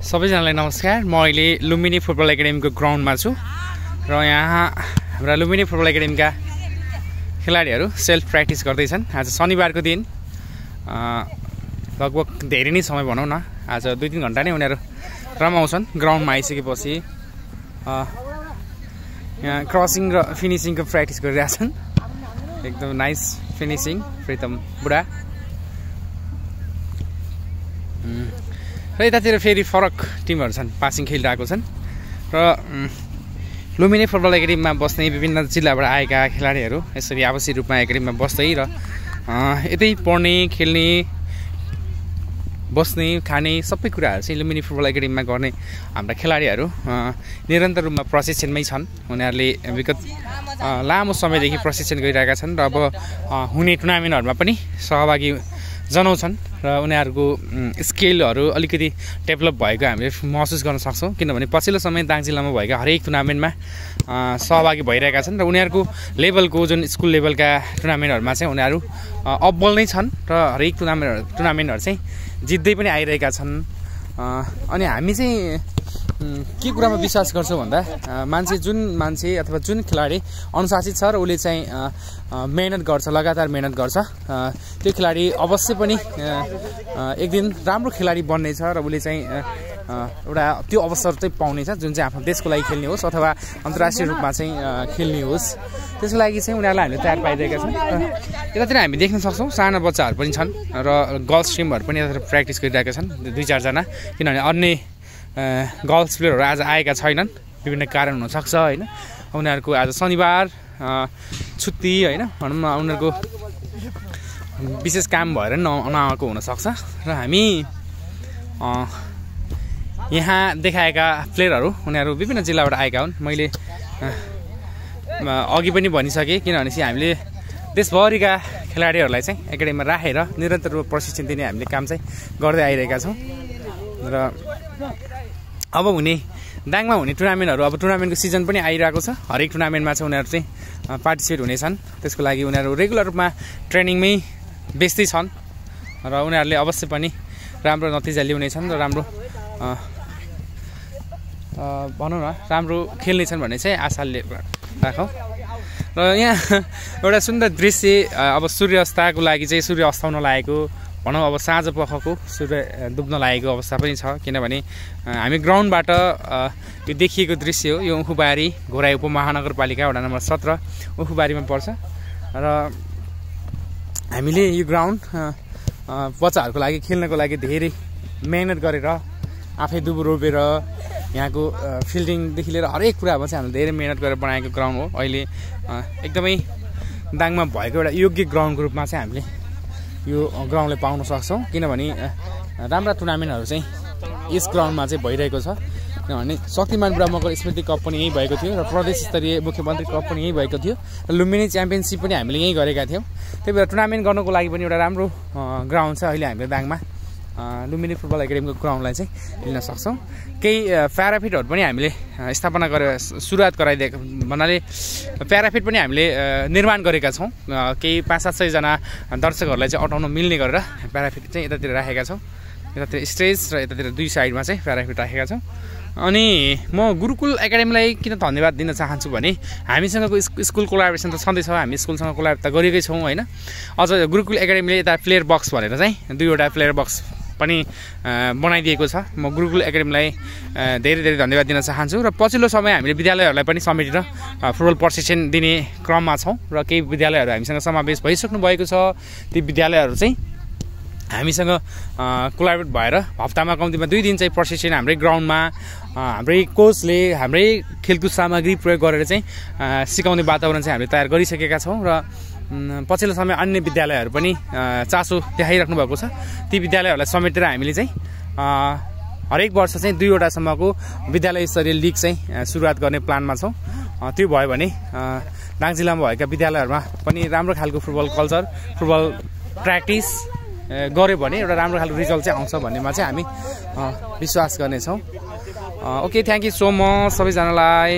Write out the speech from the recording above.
सबैजनालाई नमस्कार। म अहिले लुम्बिनी फुटबल एकाडेमीको ग्राउन्डमा छु र यहाँ हाम्रा लुम्बिनी फुटबल एकाडेमीका खेलाडीहरू सेल्फ प्र्याक्टिस गर्दैछन्। आज शनिबारको दिन लगभग धेरै नै समय भनौँ न, आज 2-3 घण्टा नै उनीहरू रमाउँछन्। ग्राउन्डमा आइसकेपछि यहाँ क्रसिङ र फिनिसिङको प्र्याक्टिस गरिरहेछन्। एकदम नाइस फिनिसिङ प्रितम बुढा। र यतातिर फेरि फरक टिमहरू छन्, पासिङ खेलिरहेको छन् र लुम्बिनी फुटबल एकाडेमीमा बस्ने विभिन्न जिल्लाबाट आएका खेलाडीहरू यसरी आवासीय रूपमा एकाडेमीमा बस्दै र यतै पढ्ने, खेल्ने, बस्ने, खाने सबै कुराहरू चाहिँ लुम्बिनी फुटबल एकाडेमीमा गर्ने हाम्रा खेलाडीहरू निरन्तर रूपमा प्रशिक्षणमै छन्। उनीहरूले विगत लामो समयदेखि प्रशिक्षण गरिरहेका छन् र अब हुने टुर्नामेन्टहरूमा पनि सहभागी जनाउँछन् र उनीहरूको स्किलहरू अलिकति डेभलप भएको हामीले महसुस गर्न सक्छौँ। किनभने पछिल्लो समय दाङ जिल्लामा भएका हरेक टुर्नामेन्टमा सहभागी भइरहेका छन् र उनीहरूको लेभलको जुन स्कुल लेभलका टुर्नामेन्टहरूमा चाहिँ उनीहरू अब्बल नै छन् र हरेक टुर्नामेन्टहरू चाहिँ जित्दै पनि आइरहेका छन्। अनि हामी चाहिँ के कुरामा विश्वास गर्छौँ भन्दा जुन मान्छे अथवा जुन खेलाडी अनुशासित छ र उसले चाहिँ मेहनत गर्छ, लगातार मेहनत गर्छ, त्यो खेलाडी अवश्य पनि एक दिन राम्रो खेलाडी बन्नेछ र उसले चाहिँ एउटा त्यो अवसर चाहिँ पाउनेछ जुन चाहिँ आफ्नो देशको लागि खेल्ने होस् अथवा अन्तर्राष्ट्रिय रूपमा चाहिँ खेल्ने होस्। त्यसको लागि चाहिँ उनीहरूलाई हामीले तयार पाइरहेका छौँ। यतातिर हामी देख्न सक्छौँ साना बच्चाहरू पनि छन् र गर्ल्स टिमहरू पनि यतातिर प्र्याक्टिस गरिरहेका छन् 2-4 जना। किनभने अन्य गर्ल्स प्लेयरहरू आज आएका छैनन्, विभिन्न कारण हुनसक्छ होइन। उनीहरूको आज शनिबार छुट्टी होइन, भनौँ न उनीहरूको विशेष काम भएर नआएको हुनसक्छ। र हामी यहाँ देखाएका प्लेयरहरू उनीहरू विभिन्न जिल्लाबाट आएका हुन्। मैले अघि पनि भनिसकेँ, किनभने चाहिँ हामीले देशभरिका खेलाडीहरूलाई चाहिँ एकाडेमीमा राखेर निरन्तर रूपमा प्रशिक्षण दिने हामीले काम चाहिँ गर्दै आइरहेका छौँ। र अब दाङमा हुने टुर्नामेन्टहरू, अब टुर्नामेन्टको सिजन पनि आइरहेको छ। हरेक टुर्नामेन्टमा चाहिँ उनीहरू चाहिँ पार्टिसिपेट हुनेछन्। त्यसको लागि उनीहरू रेगुलर रूपमा ट्रेनिङमै व्यस्तै छन् र उनीहरूले अवश्य पनि राम्रो नतिजा ल्याउनेछन् र राम्रो भनौँ न राम्रो खेल्नेछन् भन्ने चाहिँ आशाले राखौँ। र यहाँ एउटा सुन्दर दृश्य, अब सूर्यास्तको लागि चाहिँ सूर्य अस्ताउन लागेको भनौँ, अब साँझ पखको सूर्य डुब्न लागेको अवस्था पनि छ। किनभने हामी ग्राउन्डबाट यो देखिएको दृश्य हो। यो उखुबारी घोराई उपमहानगरपालिका वडा नम्बर 17 उखुबारीमा पर्छ र हामीले यो ग्राउन्ड बच्चाहरूको लागि खेल्नको लागि धेरै मेहनत गरेर आफै दुबो रोपेर यहाँको फिल्डिङदेखि लिएर हरेक कुरामा चाहिँ हामीले धेरै मेहनत गरेर बनाएको ग्राउन्ड हो। अहिले एकदमै दाङमा भएको एउटा योग्य ग्राउन्डको रूपमा चाहिँ हामीले यो ग्राउन्डले पाउन सक्छौँ। किनभने राम्रा टुर्नामेन्टहरू चाहिँ यस ग्राउन्डमा चाहिँ भइरहेको छ। किनभने शक्तिमान ब्रह्मको स्मृति कप पनि यहीँ भएको थियो र प्रदेश स्तरीय मुख्यमन्त्री कप पनि यहीँ भएको थियो र लुम्बिनी च्याम्पियनसिप पनि हामीले यहीँ गरेका थियौँ। त्यही भएर टुर्नामेन्ट गर्नको लागि पनि एउटा राम्रो ग्राउन्ड छ अहिले हामीले दाङमा। लुम्बिनी फुटबल एकाडेमीको ग्राउन्डलाई चाहिँ लिन सक्छौँ। केही प्याराफिटहरू पनि हामीले स्थापना गरेर सुरुवात गराइदिएको भन्नाले प्याराफिट पनि हामीले निर्माण गरेका छौँ। केही 500-700 जना दर्शकहरूलाई चाहिँ अटाउन मिल्ने गरेर प्याराफिट चाहिँ यतातिर राखेका छौँ। यतातिर स्टेज र यतातिर 2 साइडमा चाहिँ प्याराफिट राखेका छौँ। अनि म गुरुकुल एकाडेमीलाई किन धन्यवाद दिन चाहन्छु भने हामीसँगको स्कुल कोलाबोरेसन त छँदैछ, हामी स्कुलसँग कोलाबोरेट त गरेकै छौँ होइन। अझ गुरुकुल एकाडेमीले यता प्लेयर बक्स भनेर चाहिँ 2वटा प्लेयर बक्स पनि बनाइदिएको छ। म गुरुकुल एकाडेमीलाई धेरै धेरै धन्यवाद दिन चाहन्छु। र पछिल्लो समय हामीले विद्यालयहरूलाई पनि समेटेर फुटबल प्रशिक्षण दिने क्रममा छौँ र केही विद्यालयहरू हामीसँग समावेश भइसक्नु भएको छ। ती विद्यालयहरू चाहिँ हामीसँग कोलाबोरेट भएर हप्तामा कम्तीमा 2 दिन चाहिँ प्रशिक्षण हाम्रै ग्राउन्डमा हाम्रै कोचले हाम्रै खेलकुद सामग्री प्रयोग गरेर चाहिँ सिकाउने वातावरण चाहिँ हामीले तयार गरिसकेका छौँ। र पछिल्लो समय अन्य विद्यालयहरू पनि चासो देखाइराख्नु भएको छ। ती विद्यालयहरूलाई समेटेर हामीले चाहिँ हरेक वर्ष चाहिँ 2वटासम्मको विद्यालय स्तरीय लिग चाहिँ सुरुवात गर्ने प्लानमा छौँ। त्यो भयो भने दाङ जिल्लामा भएका विद्यालयहरूमा पनि राम्रो खालको फुटबल कल्चर, फुटबल प्र्याक्टिस गऱ्यो भने एउटा राम्रो खालको रिजल्ट चाहिँ आउँछ भन्नेमा चाहिँ हामी विश्वास गर्नेछौँ। Okay, thank you so much सबैजनालाई।